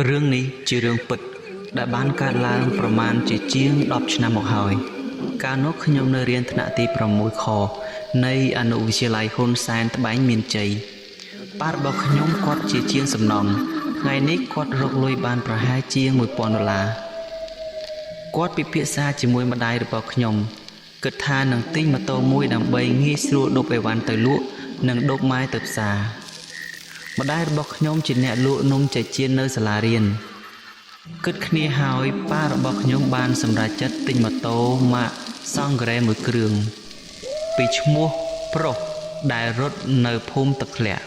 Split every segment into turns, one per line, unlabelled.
រឿងនេះជារឿងពិតដែលបានកើតឡើងប្រមាណជាជាង10ឆ្នាំមកហើយកាលនោះខ្ញុំនៅរៀនថ្នាក់ទី6ខនៃអនុវិទ្យាល័យហ៊ុនសែនត្បែងមានជ័យប៉ារបស់ខ្ញុំគាត់ជាជាងសំណង់ថ្ងៃនេះគាត់រកលុយបានប្រហែលជាង1000ដុល្លារគាត់ពិភាក្សាជាមួយម្ដាយរបស់ខ្ញុំគិតថានឹងទិញម៉ូតូមួយដើម្បីងាយស្រួលដប់អីវ៉ាន់ទៅលក់និងដប់ម៉ែទៅផ្សារម្ដាយរបស់ខ្ញុំជាអ្នកលក់នំចេកចៀននៅសាលារៀនគិតគ្នាហើយប៉ារបស់ខ្ញុំបានសម្រេចចិត្តទិញម៉ូតូម៉ាកសង់ក្រេមួយគ្រឿងពីឈ្មោះប្រុសដែលរត់នៅភូមិទឹកធ្លាក់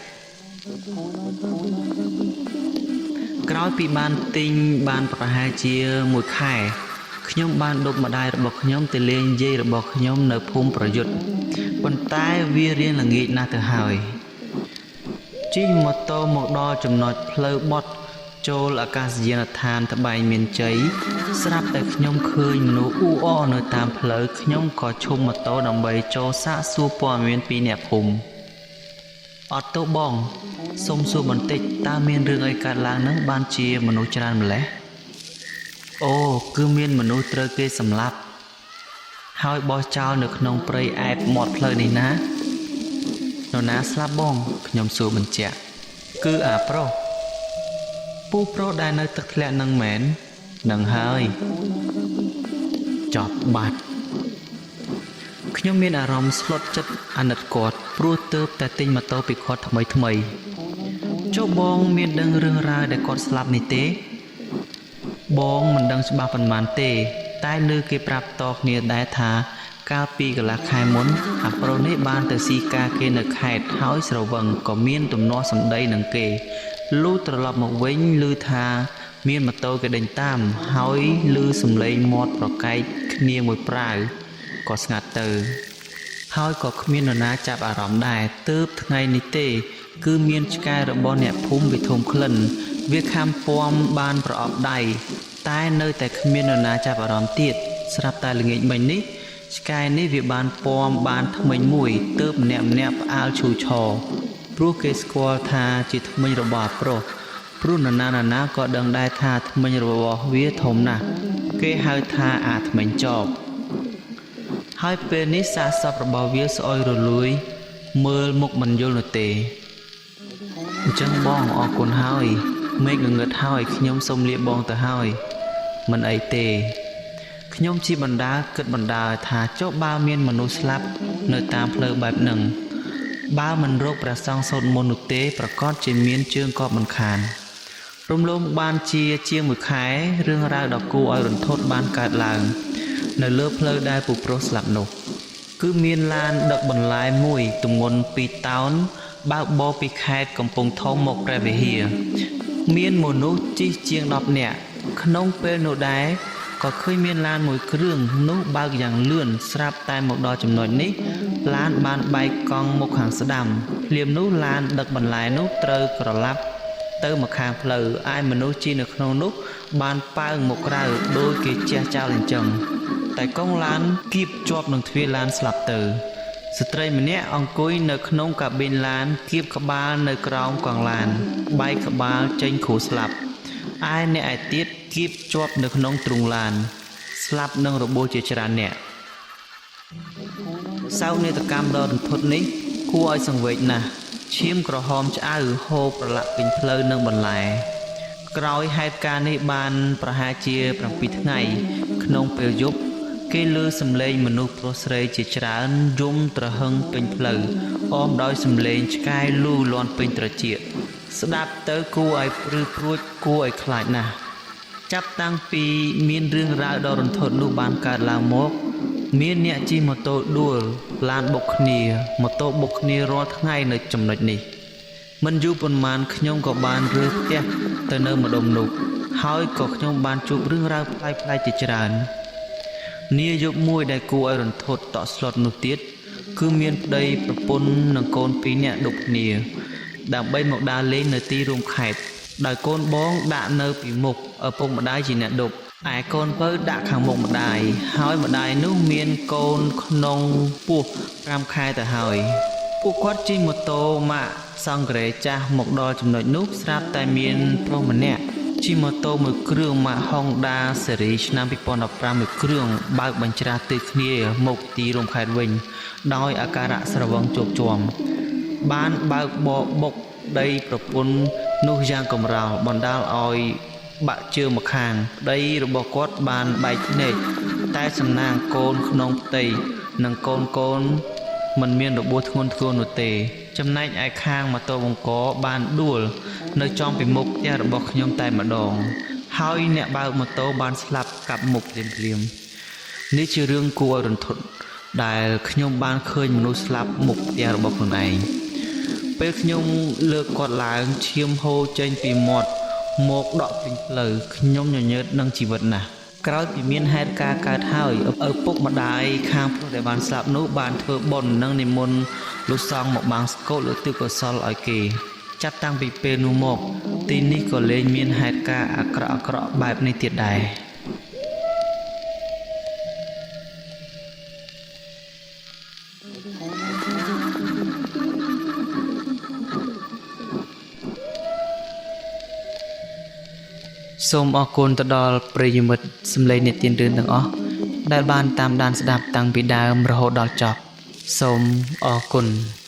ក្រោយពីបានទិញបានប្រហែលជាមួយខែខ្ញុំបានដប់ម្ដាយរបស់ខ្ញុំទៅលេងយាយរបស់ខ្ញុំនៅភូមិប្រយុទ្ធប៉ុន្តែវារៀងល្ងាចណាស់ទៅហើយជិះម៉ូតូមកដល់ចំណុចផ្លូវបត់ចូលអាកាសយានដ្ឋានត្បែងមានជ័យស្រាប់តែខ្ញុំឃើញមនុស្សអ៊ូអរនៅតាមផ្លូវខ្ញុំក៏ឈប់ម៉ូតូដើម្បីចូលសាកសួរព័ត៌មានពីអ្នកភូមិអត់ទោសបងសុំសួរបន្តិចតើមានរឿងអីកើតឡើងនឹងបានជាមនុស្សច្រើនម្ល៉េះអូគឺមានមនុស្សត្រូវគេសម្លាប់ហើយបោះចោលនៅក្នុងព្រៃអែបមាត់ផ្លូវនេះណានរណាស្លាប់បងខ្ញុំសួរបញ្ជាក់គឺអាប្រុសពូប្រុសដែលនៅទឹកធ្លាក់នឹងមែននឹងហើយចប់បាត់ខ្ញុំមានអារម្មណ៍ស្លុតចិត្តអាណិតគាត់ព្រោះទើបតែទិញម៉ូតូពីគាត់ថ្មីថ្មីចុះបងមានដឹងរឿងរ៉ាវដែលគាត់ស្លាប់នេះទេបងមិនដឹងច្បាស់ប៉ុន្មានទេតែឮគេប្រាប់តគ្នាដែរថាកាលពីកន្លះខែមុនអាប្រុសនេះបានទៅស៊ីការគេនៅខេត្តហើយស្រវឹងក៏មានទំនាស់សម្ដីនឹងគេលុះត្រឡប់មកវិញឮថាមានម៉ូតូគេដេញតាមហើយឮសំឡេងមាត់ប្រកែកគ្នាមួយប្រាវក៏ស្ងាត់ទៅហើយក៏គ្មាននរណាចាប់អារម្មណ៍ដែរទើបថ្ងៃនេះទេគឺមានឆ្កែរបស់អ្នកភូមិវាធំក្លិនវាខាំពំបានប្រអប់ដៃតែនៅតែគ្មាននរណាចាប់អារម្មណ៍ទៀតស្រាប់តែល្ងាចមិញនេះឆ្កែនេះវាបានពំបានថ្មិញមួយទើបម្នាក់ម្នាក់ផ្អើលឈូឆរព្រោះគេស្គាល់ថាជាថ្មិញរបស់អាប្រុសព្រោះនរណានរណាក៏ដឹងដែរថាថ្មិញរបស់វាធំណាស់គេហៅថាអាថ្មិញចបហើយពេលនេះសាកសពរបស់វាស្អុយរលួយមើលមុខមិនយល់នោះទេអញ្ចឹងបងអរគុណហើយមេឃងងឹតហើយខ្ញុំសូមលាបងទៅហើយមិនអីទេខ្ញុំជាបណ្ដាគិតបណ្ដាថាចុះបើមានមនុស្សស្លាប់នៅតាមផ្លូវបែបហ្នឹងបើមិនរកព្រះសង្ឃសូត្រមន្តនោះទេប្រកាសជាមានជើងកបមិនខានរំលងបានជាងមួយខែរឿងរ៉ាវដ៏គួរឲ្យរន្ធត់បានកើតឡើងនៅលើផ្លូវដែលពូប្រុសស្លាប់នោះគឺមានឡានដឹកបន្លែមួយទម្ងន់2តោនបើកបរពីខេត្តកំពង់ធំមកព្រះវិហារមានមនុស្សជិះជាង10នាក់ក្នុងពេលនោះដែរក៏ឃើញមានឡានមួយគ្រឿងនោះបើកយ៉ាងលឿនស្រាប់តែមកដល់ចំណុចនេះឡានបានបែកកង់មកខាងស្ដាំភ្លាមនោះឡានដឹកបន្លែនោះត្រូវក្រឡាប់ទៅមកខាងផ្លូវឯមនុស្សជិះនៅក្នុងនោះបានប៉ើងមកក្រៅដោយគេជះចោលអញ្ចឹងតែកង់ឡានគៀបជាប់នឹងទ្វារឡានស្លាប់ទៅស្ត្រីម្នាក់អង្គុយនៅក្នុងកាប៊ីនឡានគៀបក្បាលនៅក្រោមកង់ឡានបែកក្បាលចេញគ្រូស្លាប់ឯអ្នកឯទៀតគៀបជាប់នៅក្នុងទ្រុងឡានស្លាប់នឹងរបួសជាច្រើនអ្នកសោកនាដកម្មដ៏រន្ធត់នេះគួរឲ្យសង្វេគណាស់ឈាមក្រហមឆ្អៅហូរប្រឡាក់ពេញផ្លូវនិងបន្លែក្រោយហេតុការណ៍នេះបានប្រហែលជា7ថ្ងៃក្នុងពេលយប់គេឮសំឡេងមនុស្សប្រុសស្រីជាច្រើនយំទ្រហឹងពេញផ្លូវអមដោយសំឡេងឆ្កែលូលាន់ពេញត្រចៀកស្ដាប់ទៅគួរឲ្យព្រឺព្រួចគួរឲ្យខ្លាចណាស់ចាប់តាំងពីមានរឿងរ៉ាវដ៏រន្ធត់នោះបានកើតឡើងមកមានអ្នកជិះម៉ូតូដួលឡានបុកគ្នាម៉ូតូបុកគ្នារាល់ថ្ងៃនៅចំណុចនេះមិនយូរប៉ុន្មានខ្ញុំក៏បានរើផ្ទះទៅនៅម្ដុំនោះហើយក៏ខ្ញុំបានជួបរឿងរ៉ាវប្លែកៗជាច្រើននាយប់មួយដែលគួរឲ្យរន្ធត់តក់ស្លុតនោះទៀតគឺមានប្តីប្រពន្ធនិងកូន2នាក់ដប់គ្នាដើម្បីមកដើរលេងនៅទីរួមខេត្តដោយកូនបងដាក់នៅពីមុខឪពុកម្ដាយជាអ្នកដប់ឯកូនពៅដាក់ខាងមុខម្ដាយហើយម្ដាយនោះមានកូនក្នុងពោះ5ខែទៅហើយពួកគាត់ជិះម៉ូតូម៉ាកសង់ក្រេចាស់មកដល់ចំណុចនោះស្រាប់តែមានប្រុសម្នាក់ ជិះម៉ូតូមួយគ្រឿងម៉ាក Honda ស៊េរីឆ្នាំ2015មួយគ្រឿងបើកបញ្ច្រាសទិសគ្នាមកទីរួមខេត្តវិញ ដោយអាការៈស្រវឹងជោកជាំ បានបើកបរបុកប្តីប្រពន្ធនោះយ៉ាងកម្រោលបណ្ដាលឲ្យបាក់ជើងម្ខាងប្តីរបស់គាត់បានបែកភ្នែកតែសំណាងកូនក្នុងផ្ទៃនិងកូនកូនមិនមានរបួសធ្ងន់ធ្ងរនោះទេ ចំណែកឯខាងម៉ូតូបង្កបានដួល នៅចំពីមុខផ្ទះរបស់ខ្ញុំតែម្ដង ហើយអ្នកបើកម៉ូតូបានស្លាប់កាប់មុខភ្លាមៗនេះជារឿងគួរឲ្យរន្ធត់ដែលខ្ញុំបានឃើញមនុស្សស្លាប់មុខផ្ទះរបស់ខ្លួនឯង ពេលខ្ញុំលើកគាត់ឡើងឈាមហូរចេញពីមាត់មកដក់ពេញផ្លូវខ្ញុំញញើតនឹងជីវិតណាស់ក្រោយពីមានហេតុការណ៍កើតហើយឪពុកម្ដាយខាងប្រុសដែលបានស្លាប់នោះបានធ្វើបុណ្យនិងនិមន្តលោកសង្ឃមកបង្ស្កូលឧទ្ទិសកុសលឲ្យគេ ចាប់តាំងពីពេលនោះមក ទីនេះក៏លែងមានហេតុការណ៍អាក្រក់ៗបែបនេះទៀតដែរ សូមអរគុណទៅដល់ប្រិយមិត្តសម្លេងអ្នកទានរឿងទាំងអស់ដែលបានតាមដានស្ដាប់តាំងពីដើមរហូតដល់ចប់សូមអរគុណ។